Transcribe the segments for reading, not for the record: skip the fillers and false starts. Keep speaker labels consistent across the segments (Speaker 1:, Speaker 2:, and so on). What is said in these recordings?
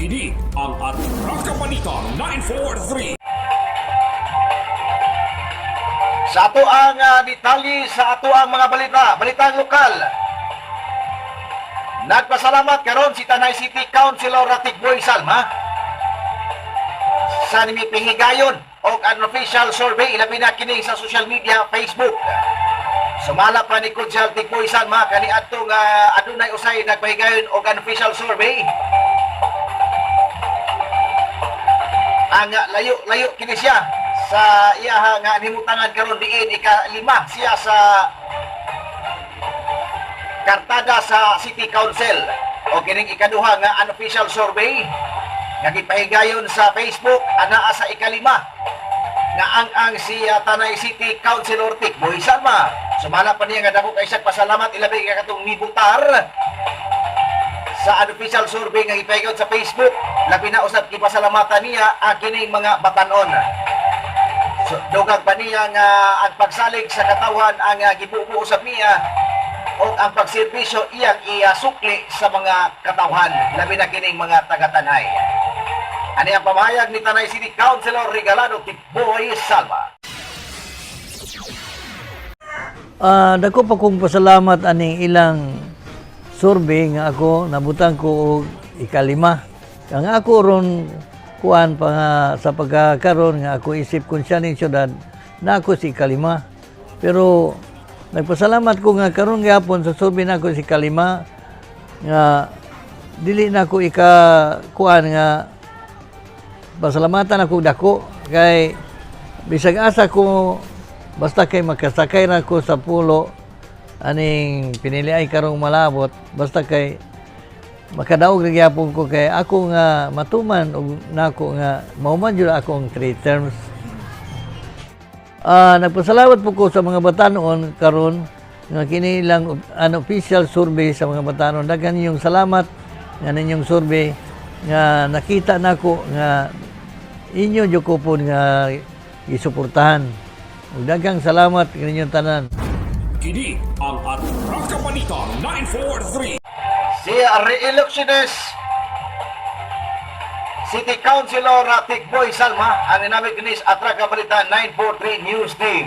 Speaker 1: Kini ang Atraka Balita 943.
Speaker 2: Sa ato ang detalye sa ato ang mga balita, balitang lokal. Nagpasalamat karon si Tanay City Councilor Ratigboy Salma sa nimipihigayon og unofficial survey, ilabi na kini sa social media Facebook. Sumala pa ni Konsehal Tigboy Salma kaniadto nga adunay usay nagpahigayon og unofficial survey. Ang layo-layo kini siya sa iyaha nga nimutangan karon, diin ika-5 siya sa kartada sa City Council. O kining ikaduha nga unofficial survey nga gipahigayon sa Facebook, anaa sa ika-5 nga ang si Tanay City Councilor Tikboy Salma. Sumala pa niya nga dako kay siya pasalamat, ilabi kay katong mibutar sa unofficial survey nga gipahigayon sa Facebook. Labi na usab gipasalamatan niya ang kining mga batanon. So, dugang pa niya nga ang pagsalig sa katawhan ang gibuo usab niya o ang pagserbisyo iyang iasukli sa mga katawhan, labi na kining mga taga-Tanay. Ani ang pamahayag ni Tanay City Councilor Regalado Tikboy Salma.
Speaker 3: Dako pa kong pasalamat aning ilang survey nga ako nabutang ko og ika-5. Ang ako ron kuan pa nga sa pagkakaron nga ako isip konsehal ning syudad na ako si ika-5. Pero nagpasalamat ko nga karon gyapon sa survey na ako si ika-5 nga dili na ako ika kuan nga pasalamatan ako dako kay bisag asa ko, basta kay makasakay ra ko sa pulo aning pinili ay karong malabot, basta kay makadaog ra gyapon ko kay ako nga matuman og nako nga mauman jud ako ang three terms. Nagpasalamat po ko sa mga batanon karon nga kini lang unofficial survey sa mga batanon. Daghan ninyong salamat nga ninyong survey nga nakita nako nga inyo jud ko po nga gisuportahan. Ug daghang salamat kaninyong tanan.
Speaker 1: Kini ang Atraka Balita 943.
Speaker 2: Si re-electionist City Councilor Tikboy Salma ang ninamig kini sa Atraka Balita 943 News Team.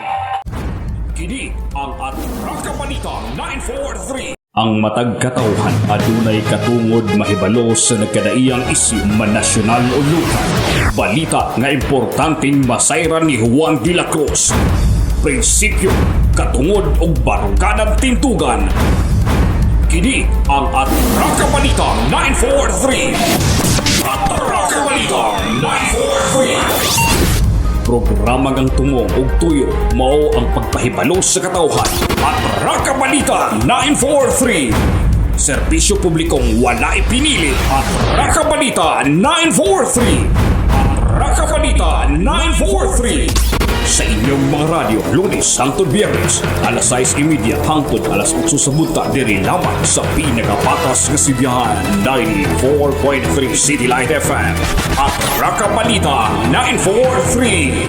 Speaker 1: Kini ang Atraka Balita 943. Ang matag katawhan adunay katungod mahibalo sa nagkadaiyang isyu, man nasyonal o lokal. Balita nga importanteng masayran ni Juan de la Cruz. Prinsipyo, katungod ug barukadang tindugan. Kini ang Atraka Balita 943. Atraka Balita 943. Programa ngang tungo ug tuyo mao ang pagpahibalo sa katawhan. Atraka Balita 943. Serbisyo publikong walay pinili. Atraka Balita 943. Atraka Balita 943. Sa inyong mga radyo, Lunes hangtod Biyernes, alas 6:30 hangtod alas 8 sa buntag, diri lamang sa pinakapatas nga sibihan, 94.3 City Light FM. Atraka Balita 943.